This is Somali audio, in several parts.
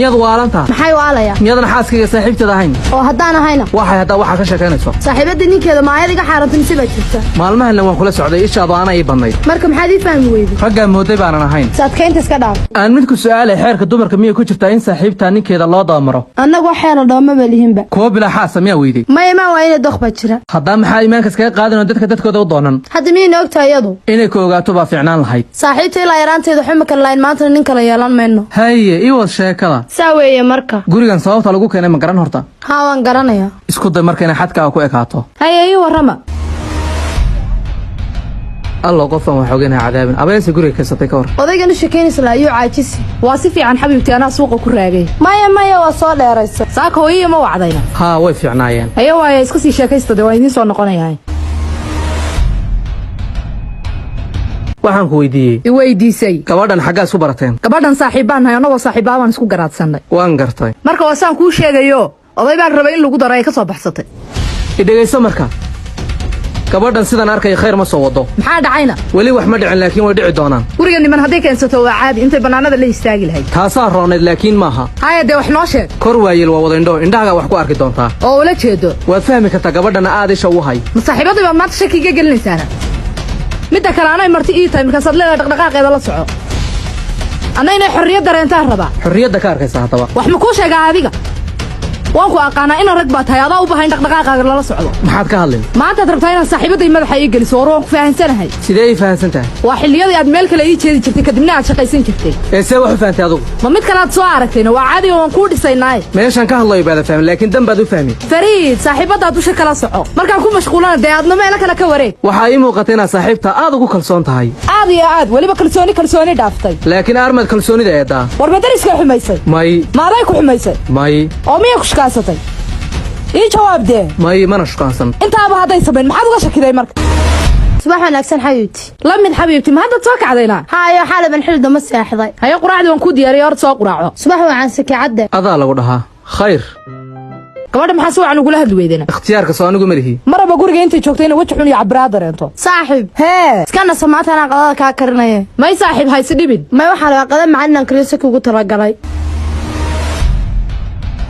Miyaad waalantaa? Maxay waalaya? Miyaadan xaaskayga saaxiibteed ahayn? Oo haddaan ahayna? Waxay haddaa waxaa ka sheekaynayso. Saaxiibadda ninkeeda maayad iga xaaranta mise baa jirta? Maalmahanna waan kula socday, ishaadu aana ii badnayd. Marka maxaad ii fahmi weyday? Raggaa mooday baanan ahayn. Saadkaynta iska dhaaf. Aan midku su'aalay, xeerka dumarka miyay ku jirtaa in saaxiibtaa ninkeeda loo dabamaro? Annagu wax xeera dhoomaba lihinba. Kuwa bilaa xaasa miyaa weyday? Maya, imaan waa inay doq baa jira. Haddaa maxaa iimaanka iskaga qaadan oo dadka dadkooda u doonan? Hadda miyayna ogtahay iyadu? Inay ku ogaato baa fiicnaan lahayd. Saaxiibta ilaa yaraanteeda waxba ma kala lahayn, maantana nin kala yeelan mayno. Haye, ii wad sheekada. Saa weeye marka. Gurigan sababta lagu keenay ma garan horta? Haa, waan garanayaa. Isku day marka inay xadkaaga ku ekaato. Haye, ii warrama. Allo, qofaan wax ogeyn ha cadaabin. Abeese guriga kaysatay ka hor. Odaygan u sheekaynaysa la ayuu caajisi. Waa si fiican xabiibti, anaa suuqa ku raagay. Maya maya, waa soo dheeraysa. Saaka hooyiya ma wacdayna? Haa, way fiicnaayeen. Haye waaya, iska sii sheekaysta de, waan idiin soo noqonayaa. Waxaan ku weydiiyey. I weydiisay? Gabadhan xaggaa isku barateen? Gabadhan saaxiibbaan nahay, annagoo saaxiibbaa baan isku garaadsanay. Waan gartay. Marka waa saan kuu sheegayo, oday baan rabay in lagu daro, ay ka soo baxsatay. I dhegayso marka, gabadhan sidan arkaya khayr ma soo wado. Maxaa dhacayna? Weli wax ma dhicin, laakiin way dhici doonaan. Guriga niman hadday keensato waa caadi, intay bannaanada la istaagi lahayd. Taasaa roonayd, laakiin maaha. Haya dee, wax noo sheeg. Kor waayeel waa wada indho, indhahagaa wax ku arki doontaa. Oo ula jeedo? Waad fahmi kartaa, gabadhana aad isha u hay. Ma saaxiibadii baad maanta shakiga gelinaysaana? Midda kale, anay marti ii tahay, markaasaad leedahay dhaqdhaqaaqeeda la soco. Anna inay xorriyad dareentaan rabaa. Xorriyadda ka arkaysa haddaba. Wax ma kuu sheegaa adiga? Waan ku aqaanaa, ina rag baa tahay, adaa u bahan in dhaqdhaqaaqaaga lala socdo. Maxaad ka hadlin? Maantaad rabtaa inaad saaxiibadday madaxa ii geliso? War waan ku fahansanahay. Sidee ii fahansan tahay? Waa xilliyadii aad meel kale ii jeedi jirtay, kadibna aad shaqaysan jirtay. Ee see wax u fahantay adugu? Ma mid kale aad soo aragtayna? Waa caadi oo waan kuu dhisaynaaye. Meeshaan ka hadlayo baada fahmin, laakiin dan baad u fahmi. Fariid, saaxiibaddaa dusha kala soco. Markaan ku mashquulana dee aadna meelo kale ka wareeg. Waxaa ii muuqata inaad saaxiibta aad ugu kalsoon tahay. Aad iyo aad, weliba kalsooni kalsooni dhaaftay. Laakiin armad kalsoonida eeddaa. War ma dariskay xumaysay? May. Maaday ku xumaysay? May. Oo miya ku shukaasatay? Ii jawaab dee. May, mana shukaansan. Intaaba hadday samayn, maxaad uga shakiday marka? Subax wanaagsan, xabiibti. La mid xabiibti, ma haddaad soo kacdayna? Hayo, xaalaban xil dama seexday. Haye, quraacdii waan kuu diyaariyay, hor soo quraaco. Subax wacan, sakicadde. Adaa lagu dhahaa khayr. Gabadha maxaa si wacan ugula hadli weydana? Ikhtiyaarka soo anigu ma lihi. Maraba guriga intay joogtay inay weji xun iyo cabiraad dareento. Saaxiib. Hee. Iska nasa, maanta anaa qadada kaa karinaya. May saaxiib, hayse dhibin. May, waxaa rabaa qada macalin aan kariyo saki ugu talagalay.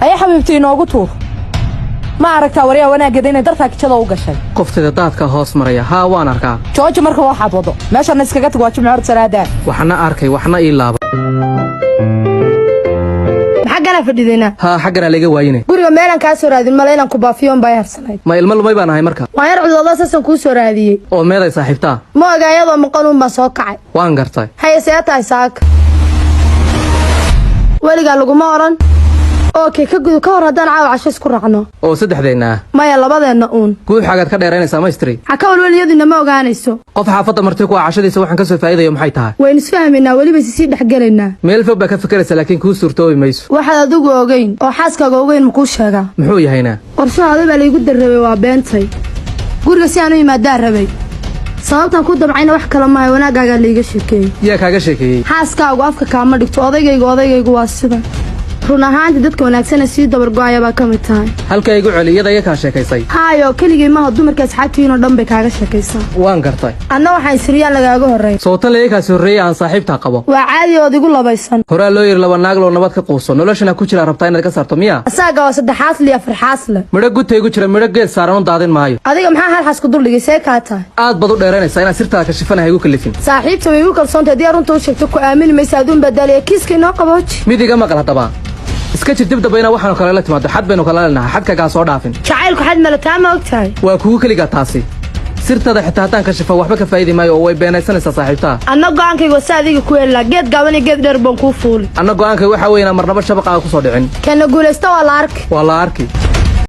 Haye xabiibti, inoogu tuur. Ma aragtaa waryaa wanaaggeeda inay dartaa kijada u gashay? Qoftayda daadka hoos maraya, haa, waan arkaa. Jooji marka waxaad wado, meeshaana iskaga tag, waa jimco, hor salaadaa. Waxna arkay, waxna ii laaba. Maxaa ganaa fadhidaynaa? Haa, xagganaa layga waayine. Guriga meelaan kaa soo raadin male, inaan ku baafiyo un baa i harsanayd. Ma ilmo lumay baan ahay marka? Waan yar cudooda, saasaan kuu soo raadiyey. Oo meeday saaxiibtaa? Ma oga, iyadoo maqan uun baan soo kacay. Waan gartay. Haye, see tahay saaka? Weligaa laguma odhan. Okay, ka gudu ka hor haddaan caawa casho isku raacno. Oo saddexdeenna ah? Maya, labadeenna uun. Guuxaagaad ka dheeraynaysaa, maystri. Ha ka walwal, ma ogaanayso. Qof xaafadda marti ku ah cashadiisa waxaan ka soo faa'iidayo maxay tahay? Waynu isfahmaynaa, weliba is sii dhexgelaynaa. Meel fog baa ka fikiraysa, laakiin kuu suurtoobi mayso. Waxaad adigu ogeyn oo xaaskaaga ogeyn makuu sheegaa? Muxuu yahayna? Qorshahooda baa laygu darrabay, waa beentay. Guriga si aan u imaadaa rabay. Sababtaan ku damcayna wax kale maahay, wanaaggaagaa laiga sheekeeyey. Yaa kaaga sheekeeyey? Xaaskaagu afka kaama dhigto. Odaygaygu, odaygaygu waa sida. Run ahaantii, dadka wanaagsana sii dabargo'aya baa ka mid tahay. Halkaa igu celi, iyada iga kaa sheekaysay? Haayo, keligay maha, dumarka asxaabtiinoo dhan bay kaaga sheekaysaa. Waan gartay. Anna waxaan siriyaan lagaaga horreey. Sowtan la kaasi horreeyey aan saaxiibtaa qabo. Waa caadi ood igu labaysan. Horaa loo yidhi, laba naag loo nabad ka quuso, noloshana ku jiraa rabtaa inaad ka saarto miya? Asaaga waa saddexaasle iyo afarxaasle. Midho gudta igu jira, midho geed saaran u daadin maayo. Adiga maxaa hal xas ku duldhigay? See kaa tahay? Aad baad u dheeraynaysaa, inaad sirtaada kashifanaha igu kalifin. Saaxiibta way igu kalsoontay, haddii aad runta u sheegto ku aamini maysa, aduun baa daaliya. Kiiska inoo qabooji. Mid iga maqal haddaba, iska jir dib damba inaa waxaanu kale la timaado. Xad baynu kala leenahay, xadkagaa soo dhaafin. Jacaylku xad male, taa ma og tahay? Waa kugu keligaa taasi. Sirtada xitaa haddaan kashifo waxba ka faa'idi maayo, oo way beenaysanaysaa saaxiibtaa. Anna go'aankayga waa si adiga ku heli lahaa, geed gaaban iyo geed dheer baan kuu fuuli. Anna go'aankay waxaa weeye inaan marnaba shabaqaaga ku soo dhicin. Kana guulaysta waa la arki. Waa la arki.